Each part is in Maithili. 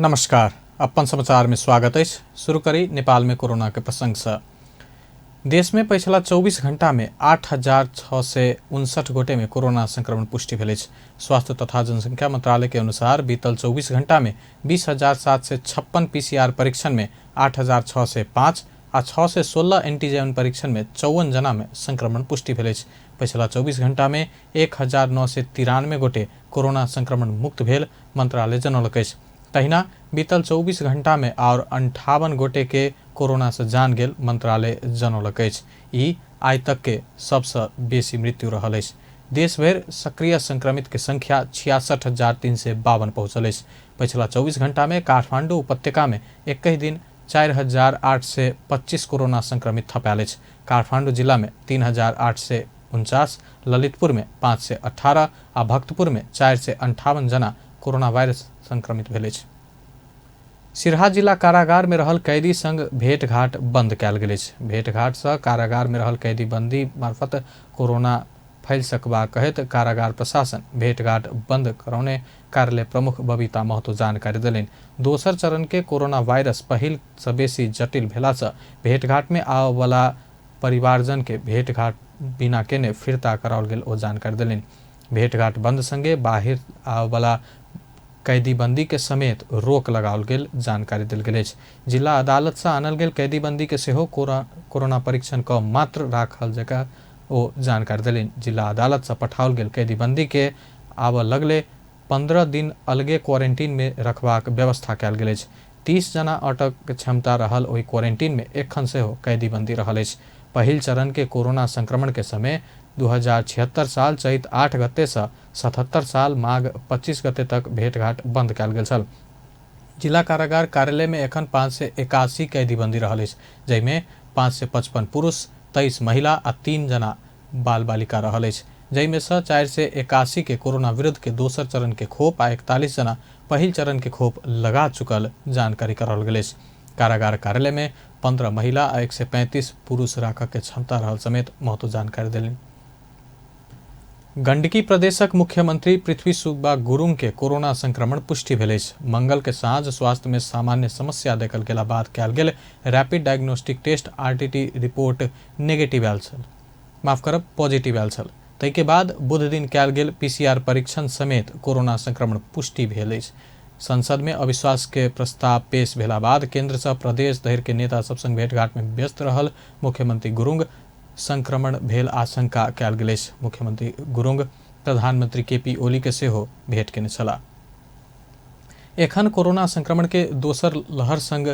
नमस्कार, अपन समाचार में स्वागत अछि। शुरू करी नेपाल में कोरोना के प्रसंग से। देश में पछिला 24 घंटा में 8,659 गोटे में कोरोना संक्रमण पुष्टि भेल अछि। स्वास्थ्य तथा जनसंख्या मंत्रालय के अनुसार बीतल 24 घंटा में 20,756 पीसीआर परीक्षण में 8,605 आ 616 एंटीजन परीक्षण में 54 जना में संक्रमण पुष्टि भेल अछि। पछिला 24 घंटा में 1,993 गोटे कोरोना संक्रमण मुक्त भेल मंत्रालय जनौलक अछि। तहिना बीतल 24 घंटा में और 58 गोटे के कोरोना से जान गेल मंत्रालय जनौलक अछि। ई आइ तक के सबसँ बेसी मृत्यु रहल अछि। देशभरि सक्रिय संक्रमित के संख्या 66,352 पहुँचल अछि। पछिला 24 घंटा में काठमांडू उपत्यका में 21 दिन 4,825 कोरोना संक्रमित थपायल अछि। काठमांडू जिला में 3,849, ललितपुर में 518 आ भक्तपुर में 458 जना कोरोना वायरस संक्रमित भेल अछि। सिरहा जिला कारागार में रहल कैदी संग भेंटघाट बंद कयल गेल अछि। भेंटघाट सँ कारागार में रहल कैदी बंदी मार्फत कोरोना फैल सकबाक कहैत कारागार प्रशासन भेंटघाट बंद करौने कार्यालय प्रमुख बबीता महतो जानकारी देलनि। दोसर चरण के कोरोना वायरस पहिल सँ बेसी जटिल भेला सँ भेंटघाट में आबयवला परिवारजन के भेंटघाट बिना केने फिर्ता कराओल गेल ओ जानकारी देलनि। भेंटघाट बंद संगे बाहर आबयवला कैदी बंदी के समेत रोक लगाओल गेल जानकारी देल गेल अछि। जिला अदालत सँ आनल गेल कैदी बंदी के सेहो कोरोना परीक्षण क मात्र राखल जकाँ ओ जानकारी देलनि। जिला अदालत सँ पठाओल गेल कैदी बंदी के आबऽ लगले 15 दिन अलगे क्वारेंटीन में रखबाक व्यवस्था कयल गेल अछि। 30 जना अटक क्षमता रहल ओहि क्वारेंटीन में एखन सेहो कैदी बंदी रहल अछि। पहिल चरण के कोरोना संक्रमण के समय 2076 साल चैत 8 गते सँ 77 साल माघ 25 गते तक भेंटघाट बंद कयल गेल छल। जिला कारागार कार्यालय में एखन 581 कैदी बंदी रहल अछि, जाहिमे 555 पुरुष, 23 महिला आ 3 जना बाल बालिका रहल अछि, जाहिमे सँ 481 के कोरोना विरुद्ध के दोसर चरण के खोप आ 41 जना पहिल चरण के खोप लगा चुकल जानकारी कराओल गेल अछि। कारागार कार्यालय में 15 महिला आ 135 पुरुष राखऽ के क्षमता रहल समेत महतो जानकारी देलनि। गंडकी प्रदेशक मुख्यमंत्री पृथ्वी सुब्बा गुरुंग के कोरोना संक्रमण पुष्टि भेल अछि। मंगल के साँझ स्वास्थ्य में सामान्य समस्या देखल गेला बाद कयल गेल rapid diagnostic test RTT report negative आयल छल, माफ करब पॉजिटिव आयल छल। ताहिके बाद बुध दिन कयल गेल पीसीआर परीक्षण समेत कोरोना संक्रमण पुष्टि भेल अछि। संसद में अविश्वास के प्रस्ताव पेश भेला बाद केंद्र सँ प्रदेश धरि के नेता सब संग भेंटघाट में व्यस्त रहल मुख्यमंत्री गुरुंग संक्रमण भेल आशंका कयल गेल अछि। मुख्यमंत्री गुरुंग प्रधानमंत्री केपी ओली के सेहो भेंट केने छलाह। एखन कोरोना संक्रमण के दोसर लहर संग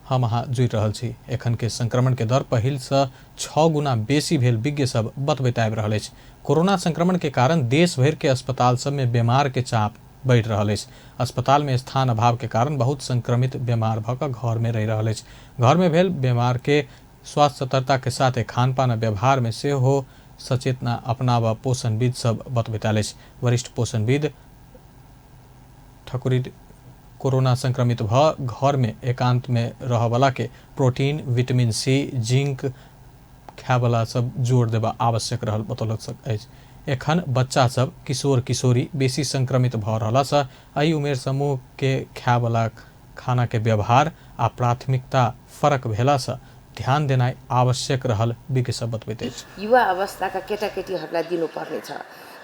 हम अहाँ जुड़ि रहल छी। एखन के संक्रमण के दर पहिल सँ 6 गुना बेसी भेल विज्ञ सब बतबैत आबि रहल अछि। कोरोना संक्रमण के कारण देश भरि के अस्पताल सब में बीमार के चाप बढ़ि रहल अछि। अस्पताल में स्थान अभाव के कारण बहुत संक्रमित बीमार भऽ कऽ घर में रहि रहल अछि। घर में भेल बीमार के स्वास्थ्य सतर्कता के साथ खानपान आ व्यवहार में सेहो सचेतना अपनाबऽ पोषणविद सब बतबैत आयल अछि। वरिष्ठ पोषणविद ठकुरी कोरोना संक्रमित भऽ घर में एकांत में रहऽवला के प्रोटीन, विटामिन सी, जिंक खायवला सब जोर देबा आवश्यक रहल बतौलक अछि। एखन बच्चा सब, किशोर किशोरी बेसी संक्रमित भऽ रहला सँ एहि उमेर समूह के खायवला खाना के व्यवहार आ प्राथमिकता फरक भेला सँ ध्यान देनाइ आवश्यक रहल विज्ञ सब बतबैत अछि। युवा अवस्थाका केटाकेटीहरूलाई दिनुपर्नेछ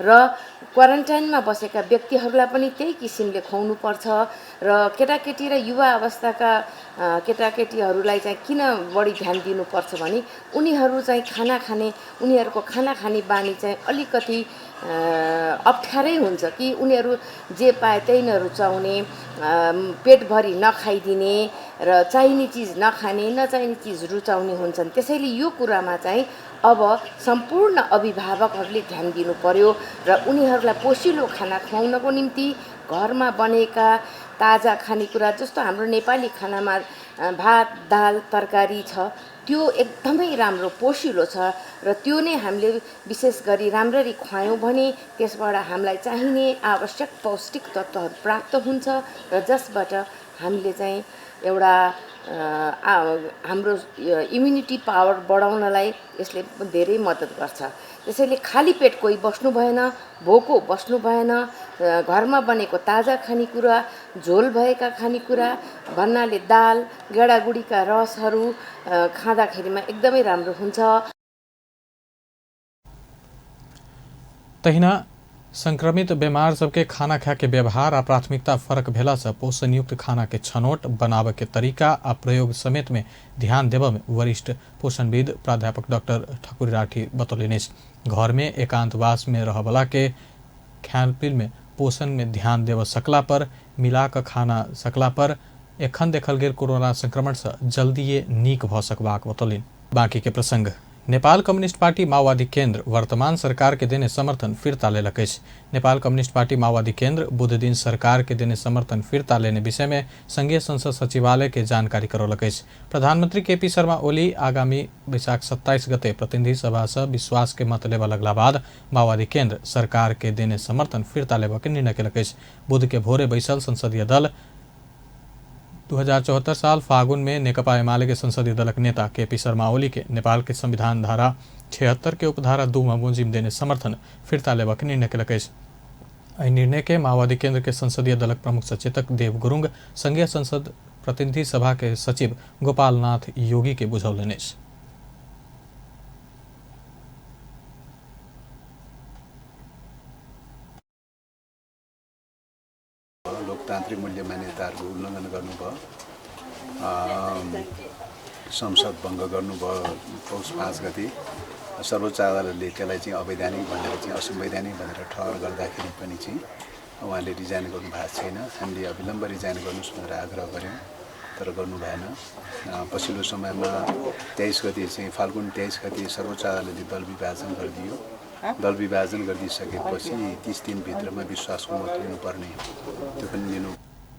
र क्वारेन्टाइनमा बसेका व्यक्तिहरूलाई पनि त्यही किसिमले खुवाउनुपर्छ र केटाकेटी र युवा अवस्थाका केटाकेटीहरूलाई चाहिँ किन बढी ध्यान दिनुपर्छ भने उनीहरू चाहिँ खाना खाने, उनीहरूको खाना खाने बानी चाहिँ अलिकति अप्ठ्यारै हुन्छ कि उनीहरू जे पाए त्यही नै रुचाउने, पेटभरि नखाइदिने र चाहिने चिज नखाने, नचाहिने चिज रुचाउने हुन्छन्। त्यसैले यो कुरामा चाहिँ अब सम्पूर्ण अभिभावकहरूले ध्यान दिनु पर्यो र उनीहरूलाई पोसिलो खाना खुवाउनको निम्ति घरमा बनेका ताजा खानेकुरा जस्तो हाम्रो नेपाली खानामा भात, दाल, तरकारी छ, त्यो एकदमै राम्रो पोसिलो छ र त्यो नै हामीले विशेष गरी राम्ररी खुवायौँ भने त्यसबाट हामीलाई चाहिने आवश्यक पौष्टिक तत्त्वहरू प्राप्त हुन्छ र जसबाट हामीले चाहिँ एउटा हाम्रो इम्युनिटी पावर बढाउनलाई यसले धेरै मद्दत गर्छ। त्यसैले खाली पेट कोही बस्नु भएन, भोको बस्नु भएन। घरमा बनेको ताजा खानेकुरा, झोल भएका खानेकुरा भन्नाले दाल, गेडागुडीका रसहरू खाँदाखेरिमा एकदमै राम्रो हुन्छ। तहिना संक्रमित बीमार सबके खाना खाए के व्यवहार आ प्राथमिकता फरक भेला से पोषणयुक्त खाना के छनौट बनावे के तरीका आ प्रयोग समेत में ध्यान देवे में वरिष्ठ पोषणविद प्राध्यापक डॉक्टर ठकुरी राठी बतौलनि अछि। घर में एकांतवास में रहवला के खानपीन में पोषण में ध्यान देव सकला पर मिला कऽ खाना सकला पर एखन देखल गेल कोरोना संक्रमण से जल्दिए नीक भऽ सकबाक बतौलनि। बाकी के प्रसंग, नेपाल कम्युनिस्ट पार्टी माओवादी केन्द्र वर्तमान सरकार के देने समर्थन फिर्ता लेलक अछि। नेपाल कम्युनिस्ट पार्टी माओवादी केन्द्र बुधदिन सरकार के देने समर्थन फिर्ता लेने विषय में संघीय संसद सचिवालय के जानकारी करौलक अछि। प्रधानमंत्री केपी शर्मा ओली आगामी वैशाख 27 गते प्रतिनिधि सभा से विश्वास के मत लेबऽ लगला बाद माओवादी केन्द्र सरकार के देने समर्थन फिर्ता लेबऽ के निर्णय केलक अछि। बुध के भोरे बैसल संसदीय दल 2074 साल फागुन में नेकपा एमाले के संसदीय दलक नेता केपी शर्मा ओली के नेपाल के संविधान धारा 76 के उपधारा 2 बमोजिम देने समर्थन फिर्ता लेबऽ के निर्णय केलक अछि। एहि निर्णय के माओवादी केंद्र के संसदीय दलक प्रमुख सचेतक देव गुरुंग संघीय संसद प्रतिनिधि सभा के सचिव गोपालनाथ योगी के बुझौलनि अछि। लोकतान्त्रिक मूल्य मान्यताहरूको उल्लङ्घन गर्नुभयो, संसद भङ्ग गर्नुभयो पौष 5 गते। सर्वोच्च अदालतले त्यसलाई चाहिँ अवैधानिक भनेर चाहिँ असंवैधानिक भनेर ठहर गर्दाखेरि पनि चाहिँ उहाँले रिजाइन गर्नुभएको छैन। हामीले अविलम्ब रिजाइन गर्नुहोस् भनेर आग्रह गऱ्यौँ, तर गर्नु भएन। पछिल्लो समयमा 23 गते चाहिँ फाल्गुन 23 गते सर्वोच्च अदालतले दल विभाजन गरिदियो। दल विभाजन गरिदिइसकेपछि 30 दिनभित्रमा विश्वासको मत लिनुपर्ने, त्यो पनि लिनु।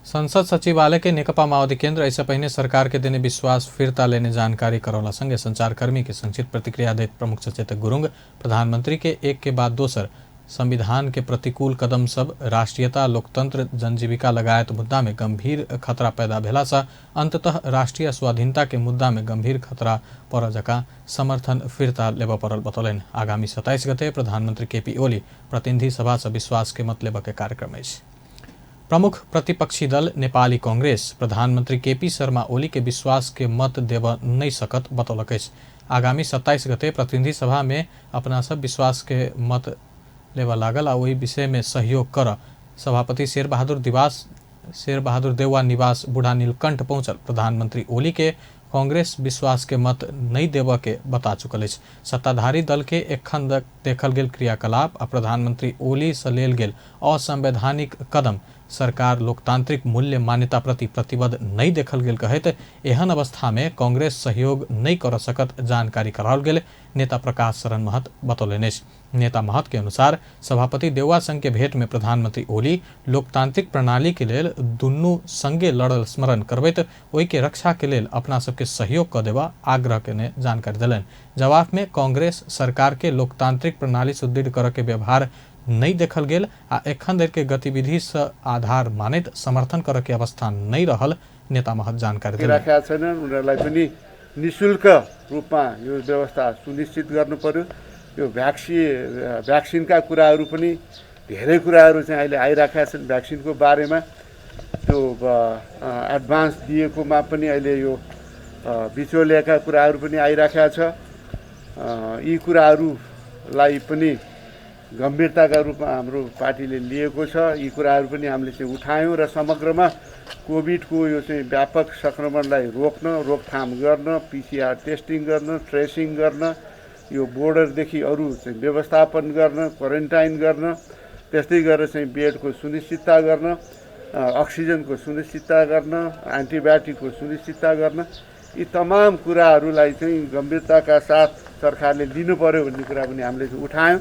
संसद सचिवालय के नेकपा माओवादी केंद्र ऐसे पहिने सरकार के देने विश्वास फिर्ता लेने जानकारी करौला संगे संचारकर्मी के संक्षिप्त प्रतिक्रिया दैत प्रमुख सचेतक गुरुंग प्रधानमंत्री के एक के बाद दोसर संविधान के प्रतिकूल कदम सब राष्ट्रीयता, लोकतंत्र, जनजीविका लगायत मुद्दा में गंभीर खतरा पैदा भेला से अंततः राष्ट्रीय स्वाधीनता के मुद्दा में गंभीर खतरा पड़ जकाँ समर्थन फिर्ता लेबऽ पड़ल बतौलनि। आगामी 27 गते प्रधानमंत्री केपी ओली प्रतिनिधि सभा से विश्वास के मत लेबऽ के कार्यक्रम अछि। प्रमुख प्रतिपक्षी दल नेपाली कांग्रेस प्रधानमंत्री केपी शर्मा ओली के विश्वास के मत देबऽ नहि सकत बतौलक अछि। आगामी 27 गते प्रतिनिधि सभा में अपना सब विश्वास के मत लेबऽ लागल आ ओहि विषय में सहयोग कर सभापति शेरबहादुर देउवा निवास बूढ़ा नीलकंठ पहुंचल प्रधानमंत्री ओली के कांग्रेस विश्वास के मत नहीं देबऽ के बता चुकल अछि। सत्ताधारी दल के एखन देखल गेल क्रियाकलाप आ प्रधानमंत्री ओली से लेल गेल असंवैधानिक कदम सरकार लोकतांत्रिक मूल्य मान्यता प्रति प्रतिबद्ध नहीं देखल गेल कहैत एहन अवस्था में कांग्रेस सहयोग नहीं कर सकत जानकारी कराओल गेल नेता प्रकाश शरण महत बतौलनि अछि। नेता महत के अनुसार सभापति देउवा संघ के भेंट में प्रधानमंत्री ओली लोकतांत्रिक प्रणाली के लेल दुनू संगे लड़ल स्मरण करबैत ओहि के रक्षा के लेल अपना सबके सहयोग कऽ देबा आग्रह केने जानकारी देलनि। जवाब में कांग्रेस सरकार के लोकतांत्रिक प्रणाली सुदृढ़ करऽ के व्यवहार नहीं देखल गेल आ एखन धरि के गतिविधि से आधार मानैत समर्थन करऽ के अवस्था नहीं रहल नेता महत जानकारी देलनि। राखेका छैनन्, उनीहरूलाई पनि निःशुल्क रूपमा यो व्यवस्था सुनिश्चित गर्नु पर्यो। यो भ्याक्सिनका कुराहरू पनि धेरै कुराहरू चाहिँ अहिले आइराखेका छन्। भ्याक्सिनको बारेमा त्यो एडभान्स दिएकोमा पनि अहिले यो बिचौलियाका कुराहरू पनि आइराखेका छ। यी कुराहरूलाई पनि गम्भीरताका रूपमा हाम्रो पार्टीले लिएको छ। यी कुराहरू पनि हामीले चाहिँ उठायौँ र समग्रमा कोभिडको यो चाहिँ व्यापक सङ्क्रमणलाई रोक्न, रोकथाम गर्न, पिसिआर टेस्टिङ गर्न, ट्रेसिङ गर्न, यो बोर्डरदेखि अरू चाहिँ व्यवस्थापन गर्न, क्वारेन्टाइन गर्न, त्यस्तै गरेर चाहिँ बेडको सुनिश्चितता गर्न, अक्सिजनको सुनिश्चितता गर्न, एन्टिबायोटिकको सुनिश्चितता गर्न, यी तमाम कुराहरूलाई चाहिँ गम्भीरताका साथ सरकारले लिनु पर्यो भन्ने कुरा पनि हामीले चाहिँ उठायौँ।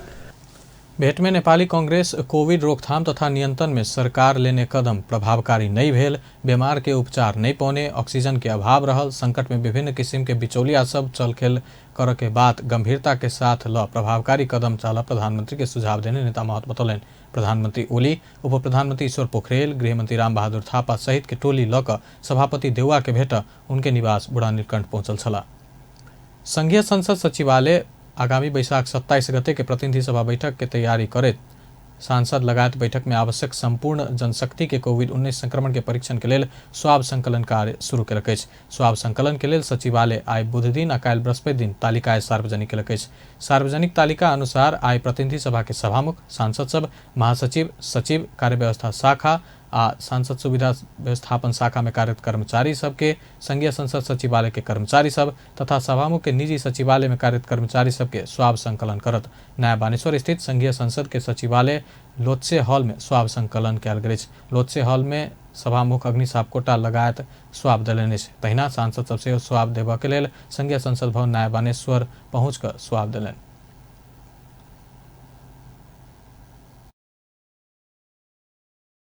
भेट में नेपाली कांग्रेस कोविड रोकथाम तथा नियंत्रण में सरकार लेने कदम प्रभावकारी नहीं भेल, बीमार के उपचार नहीं पौने, ऑक्सीजन के अभाव रहल, संकट में विभिन्न किस्म के बिचौलिया सब चलखेल कर के बात गंभीरता के साथ ल प्रभावकारी कदम चाल प्रधानमंत्री के सुझाव देने नेता महत बतौलनि। प्रधानमंत्री ओली, उप प्रधानमंत्री ईश्वर पोखरेल, गृहमंत्री रामबहादुर थापा सहित के टोली ल क सभापति देउवा के भेट उनके निवास बुढ़ा नीलकंठ पहुंचल छलाह। संघीय संसद सचिवालय आगामी बैशाख 27 गते के प्रतिनिधि सभा बैठक के तैयारी करैत सांसद लगायत बैठक में आवश्यक संपूर्ण जनशक्ति के कोविड-19 संक्रमण के परीक्षण के लेल स्वाब संकलन कार्य शुरू केलक अछि। स्वाब संकलन के लेल सचिवालय आइ बुध दिन आ काल्हि बृहस्पति दिन तालिका सार्वजनिक केलक अछि। सार्वजनिक तालिका अनुसार आइ प्रतिनिधि सभा के सभामुख, सांसद सब, महासचिव, सचिव, कार्य व्यवस्था शाखा आ सांसद सुविधा व्यवस्थापन शाखा में कार्यरत कर्मचारी सबके, संघीय संसद सचिवालय के कर्मचारी सब तथा सभामुख के निजी सचिवालय में कार्यरत कर्मचारी सबके स्वाब संकलन करत। नया बानेश्वर स्थित संघीय संसद के सचिवालय लोत्से हॉल में स्वाब संकलन कयल गेल अछि। लोत्से हॉल में सभामुख अग्नि सापकोटा लगायत स्वाब देलनि अछि। तहिना सांसद सब सेहो स्वाब देबऽ के लेल संघीय संसद भवन नया बानेश्वर पहुँच कऽ स्वाब देलनि।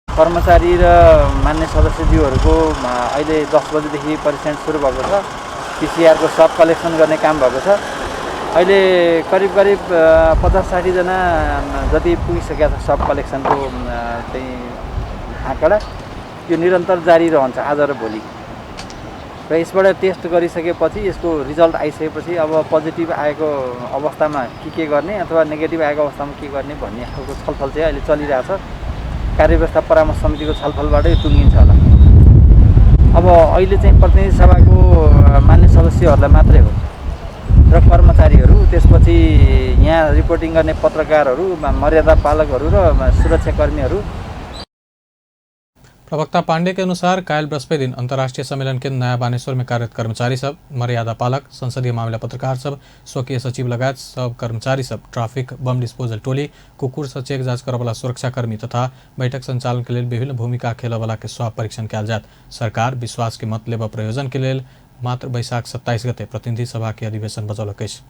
कर्मचारी र मान्य सदस्यज्यूहरूको अहिले 10 बजेदेखि परीक्षण सुरु भएको छ। पीसीआरको सब कलेक्सन गर्ने काम भएको छ। अहिले करिब करिब 50-60 जना जति पुगिसकेको छ सब कलेक्सनको चाहिँ आँकडा। यो निरन्तर जारी रहन्छ आज र भोलि। र यसबाट टेस्ट गरिसकेपछि यसको रिजल्ट आइसकेपछि अब पोजिटिभ आएको अवस्थामा के गर्ने अथवा नेगेटिभ आएको अवस्थामा के गर्ने भन्ने खालको छलफल चाहिँ अहिले चलिरहेछ। कार्यव्यवस्था परामर्श समितिको छलफलबाटै टुङ्गिन्छ होला। अब अहिले चाहिँ प्रतिनिधि सभाको मान्य सदस्यहरूलाई मात्रै हो र कर्मचारीहरू, त्यसपछि यहाँ रिपोर्टिङ गर्ने पत्रकारहरू, मर्यादा पालकहरू र सुरक्षाकर्मीहरू। प्रवक्ता पांडे के अनुसार काल्हि बृहस्पति दिन अंतर्राष्ट्रीय सम्मेलन के नया बानेश्वर में कार्यरत कर्मचारी सब, मर्यादा पालक, संसदीय मामला पत्रकार सब, स्वकीय सचिव लगायत सब कर्मचारी सब, ट्राफिक बम डिस्पोजल टोली, कुकुर से चेक जांच करवाला सुरक्षाकर्मी तथा बैठक संचालन के लेल विभिन्न भूमिका खेलवाला के स्वाब परीक्षण कयल जायत। सरकार विश्वास के मत लेबऽ प्रयोजन के लेल मात्र बैशाख 27 गते प्रतिनिधि सभा के अधिवेशन बजौलक अछि।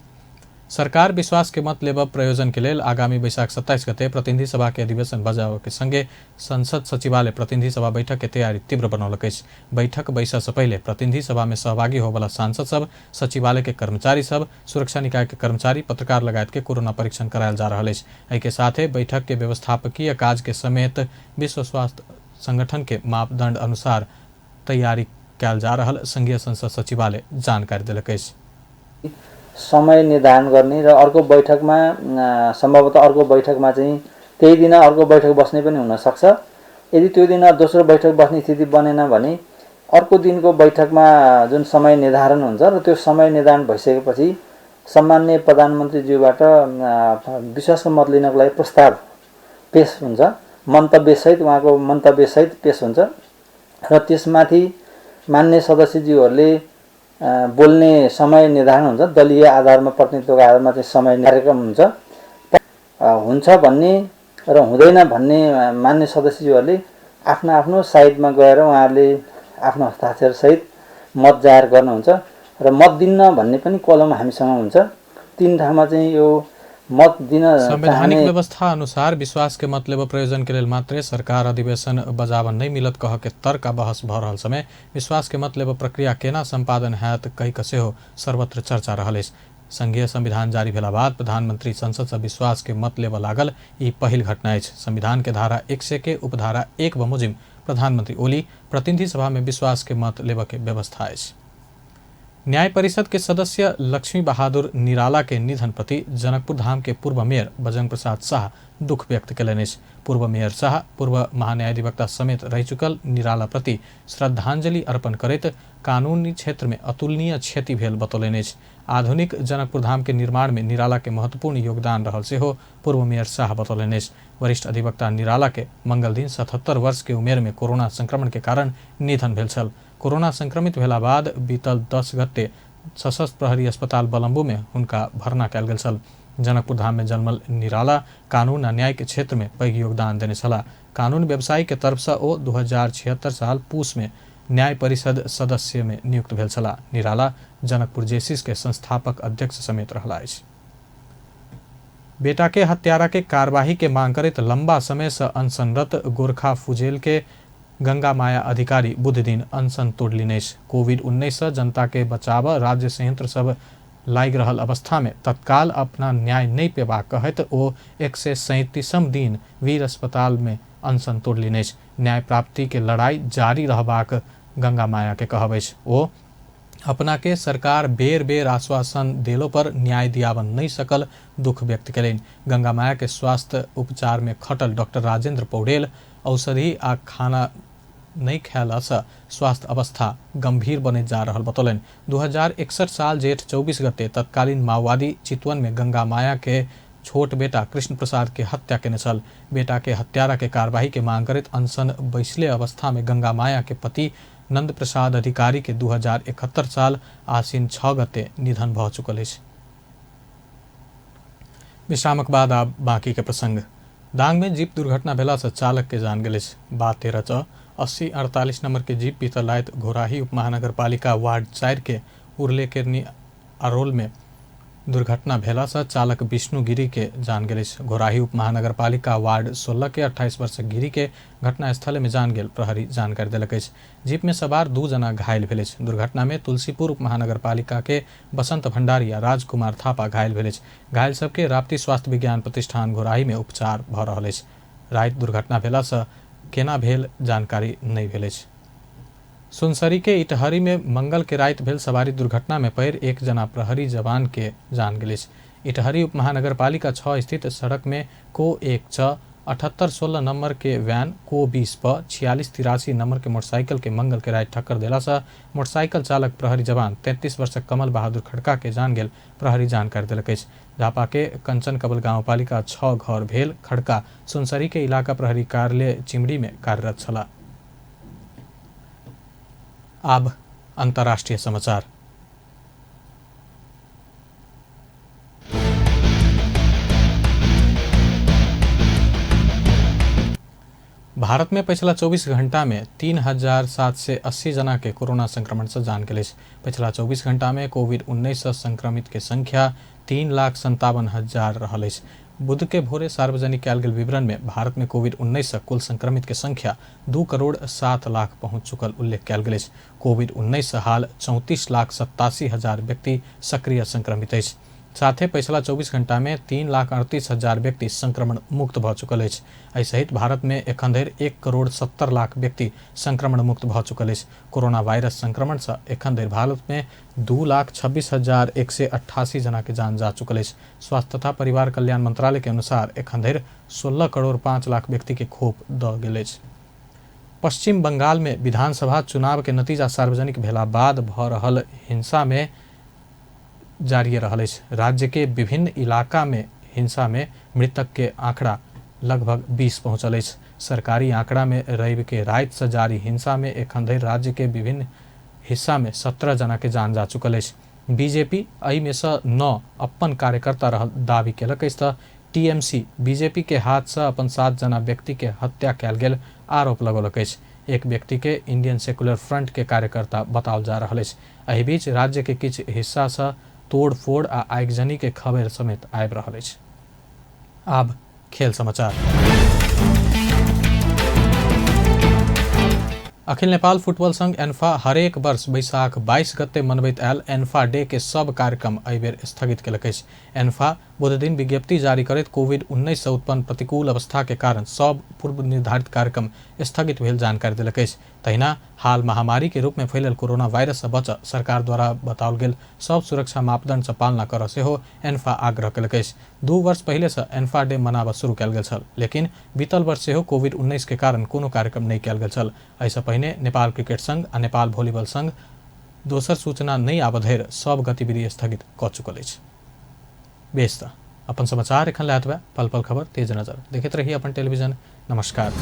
सरकार विश्वास के मत लेबऽ प्रयोजन के लेल आगामी बैशाख 27 गते प्रतिनिधि सभा के अधिवेशन बजाबऽ के संगे संसद सचिवालय प्रतिनिधि सभा बैठक के तैयारी तीव्र बनौलक अछि। बैठक बैसऽ से पहिले प्रतिनिधि सभा में सहभागी होबला सांसद सब, सचिवालय के कर्मचारी सब, सुरक्षा निकाय के कर्मचारी, पत्रकार लगायत के कोरोना परीक्षण करायल जा रहल अछि। एहि के साथे बैठक के व्यवस्थापकीय काज के समेत विश्व स्वास्थ्य संगठन के मापदंड अनुसार तैयारी कयल जा रहल संघीय संसद सचिवालय जानकारी देलक अछि। समय निर्धारण गर्ने र अर्को बैठकमा सम्भवतः अर्को बैठकमा चाहिँ त्यही दिन अर्को बैठक बस्ने पनि हुनसक्छ। यदि त्यो दिन दोस्रो बैठक बस्ने स्थिति बनेन भने अर्को दिनको बैठकमा जुन समय निर्धारण हुन्छ र त्यो समय निर्धारण भइसकेपछि सम्माननीय प्रधानमन्त्रीज्यूबाट विश्वासको मत लिनको लागि प्रस्ताव पेश हुन्छ, मन्तव्यसहित, उहाँको मन्तव्यसहित पेश हुन्छ र त्यसमाथि मान्य सदस्यज्यूहरूले बोल्ने समय निर्धारण हुन्छ। दलीय आधारमा, प्रतिनिधित्वको आधारमा चाहिँ समय कार्यक्रम हुन्छ हुन्छ भन्ने र हुँदैन भन्ने मान्य सदस्यज्यूहरूले आफ्नो आफ्नो साइडमा गएर उहाँहरूले आफ्नो हस्ताक्षरसहित मत जाहेर गर्नुहुन्छ र मत दिन्न भन्ने पनि कलम हामीसँग हुन्छ। तीन ठाउँमा चाहिँ यो मत दिन संवैधानिक व्यवस्था अनुसार विश्वास के मत लेबऽ प्रयोजन के लेल मात्रे सरकार अधिवेशन बजावन नहीं मिलत कह के तर्क आ बहस भऽ रहल समय विश्वास के मत लेबऽ प्रक्रिया केना संपादन हैत कहि कऽ सेहो सर्वत्र चर्चा रहल अछि। संघीय संविधान जारी भेला बाद प्रधानमंत्री संसद से विश्वास के मत लेबऽ लागल ई पहिल घटना अछि। संविधान के धारा 100 के उपधारा 1 बमोजिम प्रधानमंत्री ओली प्रतिनिधि सभा में विश्वास के मत लेबऽ के व्यवस्था अछि। न्याय परिषद के सदस्य लक्ष्मी बहादुर निराला के निधन प्रति जनकपुर धाम के पूर्व मेयर बजरंग प्रसाद शाह दुख व्यक्त कयलनि अछि। पूर्व मेयर शाह पूर्व महान्यायाधिवक्ता समेत रहि चुकल निराला प्रति श्रद्धांजलि अर्पण करैत कानूनी क्षेत्र में अतुलनीय क्षति भेल बतौलनि अछि। आधुनिक जनकपुर धाम के निर्माण में निराला के महत्वपूर्ण योगदान रहल सेहो पूर्व मेयर शाह बतौलनि अछि। वरिष्ठ अधिवक्ता निराला के मंगल दिन 77 वर्ष के उमेर में कोरोना संक्रमण के कारण निधन भेल छल। कोरोना संक्रमित भेला बाद बीतल 10 गते सशस्त्र प्रहरी अस्पताल बलम्बू में हुनका भर्ना कयल गेल छल। जनकपुर धाम में जन्मल निराला कानून आ न्याय के क्षेत्र में पैघ योगदान देने छलाह। कानून व्यवसायी के तरफ से ओ 2076 साल पूस में न्याय परिषद सदस्य में नियुक्त भेल छलाह। निराला जनकपुर जेसिस के संस्थापक अध्यक्ष समेत रहला अछि। बेटा के हत्यारा के कार्यवाही के मांग करैत लंबा समय से अनशनरत गोरखा फुजेल के गंगा माया अधिकारी बुध दिन अनशन तोड़लनि अछि। कोविड-19 से जनता के बचाव राज्य संयंत्र सब लागि रहल अवस्था में तत्काल अपना न्याय नहीं पेबाक कहैत ओ 137म दिन वीर अस्पताल में अनशन तोड़लनि अछि। न्याय प्राप्ति के लड़ाई जारी रहबाक गंगा माया के कहब अछि। ओ अपना के सरकार बेर बेर आश्वासन देलो पर न्याय दियावन नहीं सकल दुख व्यक्त कयलनि। गंगा माया के स्वास्थ्य उपचार में खटल डॉक्टर राजेंद्र पौडेल औषधि आ खाना नहीं खयलासँ स्वास्थ्य अवस्था गंभीर बनैत जा रहल बतौलनि। 2061 साल जेठ 24 गते तत्कालीन माओवादी चितवन में गंगा माया के छोट बेटा कृष्ण प्रसाद के हत्या केने छल। बेटा के हत्यारा के कार्यवाही के मांग करैत अनशन बैसले अवस्था में गंगा माया के पति नंद प्रसाद अधिकारी के 2071 साल आश्विन 6 गते निधन भऽ चुकल अछि। विश्रामक बाद आब बाकी के प्रसंग। दांग में जीप दुर्घटना भेला से चालक के जान गेल अछि। बा 13 च 8048 नंबर के जीप बीतल राति घोराही उप महानगरपालिका वार्ड 4 के उर्ले केरनी अरोल में दुर्घटना भेला से चालक विष्णु गिरी के जान गेल अछि। घोराही उप महानगरपालिका वार्ड 16 के 28 वर्षक गिरी के घटनास्थल में जान गेल प्रहरी जानकारी देलक अछि। जीप में सवार 2 जना घायल भेल अछि। दुर्घटना में तुलसीपुर उप महानगरपालिका के बसंत भंडारी आ राजकुमार थापा घायल भेल अछि। घायल सबके राप्ती स्वास्थ्य विज्ञान प्रतिष्ठान घोराही में उपचार भऽ रहल अछि। राति दुर्घटना भेला से केना भेल जानकारी नहीं भेल अछि। सुनसरी के इटहरी में मंगल के राति भेल सवारी दुर्घटना में पैर एक जना प्रहरी जवान के जान गेल अछि। इटहरी उप महानगरपालिका 6 स्थित सड़क में को 1 6 7816 नंबर के वैन को 20 प 4683 नंबर के मोटरसाइकिल के मंगल के राति ठक्कर देला से मोटरसाइकिल चालक प्रहरी जवान 33 वर्षक कमल बहादुर खड़का के जान गेल प्रहरी जानकारी देलक अछि। झापा के कंचन कबल गाउँपालिका 6 घर भेल खड़का सुनसरी के इलाका प्रहरी कार्यालय चिमड़ी में कार्यरत छला। अब अंतर्राष्ट्रीय समाचार। भारत में पिछला 24 घंटा में 3,780 जना के कोरोना संक्रमण से जान गेल अछि। पिछला 24 घंटा में कोविड-19 से संक्रमित के संख्या 3,57,000 रहल अछि। बुध के भोरे सार्वजनिक कयल गेल विवरण में भारत में कोविड-19 से कुल संक्रमित के संख्या 2,07,00,000 पहुंच चुकल उल्लेख कयल गेल अछि। कोविड-19 से हाल 34,87,000 व्यक्ति सक्रिय संक्रमित अछि। साथे पिछला 24 घंटा में 3,38,000 व्यक्ति संक्रमण मुक्त भऽ चुकल अछि। एहि सहित भारत में एखन धरि 1,70,00,000 व्यक्ति संक्रमण मुक्त भऽ चुकल अछि। कोरोना वायरस संक्रमण से एखन धरि भारत में 2,26,188 जना के जान जा चुकल अछि। स्वास्थ्य तथा परिवार कल्याण मंत्रालय के अनुसार एखन धरि 16,05,00,000 व्यक्ति के खोप दऽ गेल अछि। पश्चिम बंगाल में विधानसभा चुनाव के नतीजा सार्वजनिक भेला बाद भऽ रहल हिंसा में जारी रहल अछि। राज्य के विभिन्न इलाका में हिंसा में मृतक के आंकड़ा लगभग 20 पहुंचल अछि। सरकारी आंकड़ा में रवि के राति से जारी हिंसा में एखन धरि राज्य के विभिन्न हिस्सा में 17 जना के जान जा चुकल अछि। बीजेपी एहि में से 9 अपन कार्यकर्ता रहल दावी केलक अछि तऽ टीएमसी बीजेपी के हाथ से अपन 7 जना व्यक्ति के हत्या कयल गेल आरोप लगौलक अछि। एक व्यक्ति के इंडियन सेकुलर फ्रंट के कार्यकर्ता बताओल जा रहल अछि। एहि बीच राज्य के किछु हिस्सा से तोड़फोड़ आ आगजनी के खबर समेत आबि रहल अछि। आब खेल समाचार। अखिल नेपाल फुटबॉल संघ एन्फा हरेक वर्ष बैसाख 22 गते मनबैत आयल एन्फा डे के सब कार्यक्रम एहि बेर स्थगित केलक अछि। एन्फा बुधदिन विज्ञप्ति जारी करैत कोविड-19 से उत्पन्न प्रतिकूल अवस्था के कारण सब पूर्व निर्धारित कार्यक्रम स्थगित भेल जानकारी देलक अछि। तहिना हाल महामारी के रूप में फैलल कोरोना वायरस से बचऽ सरकार द्वारा बताओल गेल सब सुरक्षा मापदंड से पालना करऽ सेहो एन्फा आग्रह केलक अछि। 2 वर्ष पहिले से एन्फा डे मनाबऽ शुरू कयल गेल छल, लेकिन बीतल वर्ष सेहो कोविड-19 के कारण कोनो कार्यक्रम नहि कयल गेल छल। एहिसँ पहिने नेपाल क्रिकेट संघ आ नेपाल वॉलीबॉल संघ दोसर सूचना नहि आबऽ धरि सब गतिविधि स्थगित कऽ चुकल अछि। बेस तऽ अपन समाचार एखन लए पल पल खबर तेज नजर देखैत रही अपन टेलीविजन। नमस्कार।